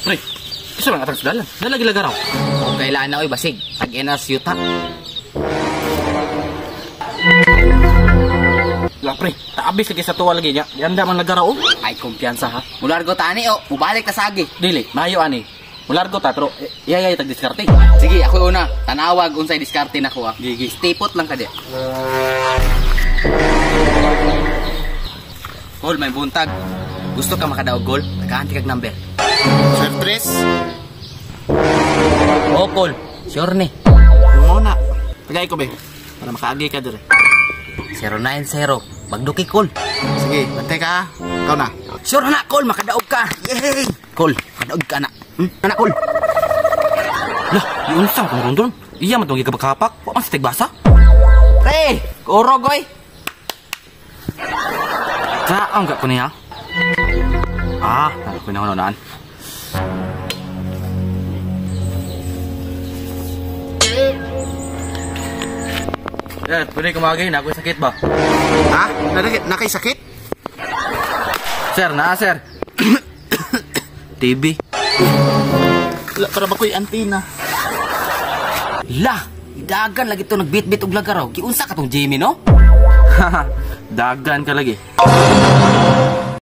Pre, kisa man atang sudalan. Nalagi lagaraw. Kung kailan na oy basig, tag NR yuta. La pre, taabis lagi sa tuwa lagi niya. Yanda man lagaraw oh. Ay kumpiyansa ha. Mulargo tani oh, mubalik ta sagi. Dili, maayo ani. Mulargo ta pero iyayay tag diskarte. Sige, ako una. Tanawag unsay diskarte nako ah. Gigi. Stay put lang ka di. Kol, may buntag. Gusto ka makadaog gol? Tagaanti kag number. Sir Tres, Oh, Kol. Sure ni. mo na. Tagay ko be, para makaagi ka dire. 090. Magduki, Kol. Sige, bantay ka ha. Ikaw na. Sure na, Kol. Makadaog ka. Yay! Kol, makadaog ka na. Ana, Kol. Lah, iunsa kung rondon. Iya man tong gikabakapak. Wa man sa tigbasa. Pre, kurog, oy. Kaon ka ko niya. Ah, ko na naan. Eh, pwede kumagay na ako sakit ba? Ha? Nakay sakit? Sir, naa sir. TB. Wala, para ba ko'y antina? Lah, dagan lagi to nagbitbit og lagaraw. Giunsa ka tong Jimmy, no? Dagan ka lagi.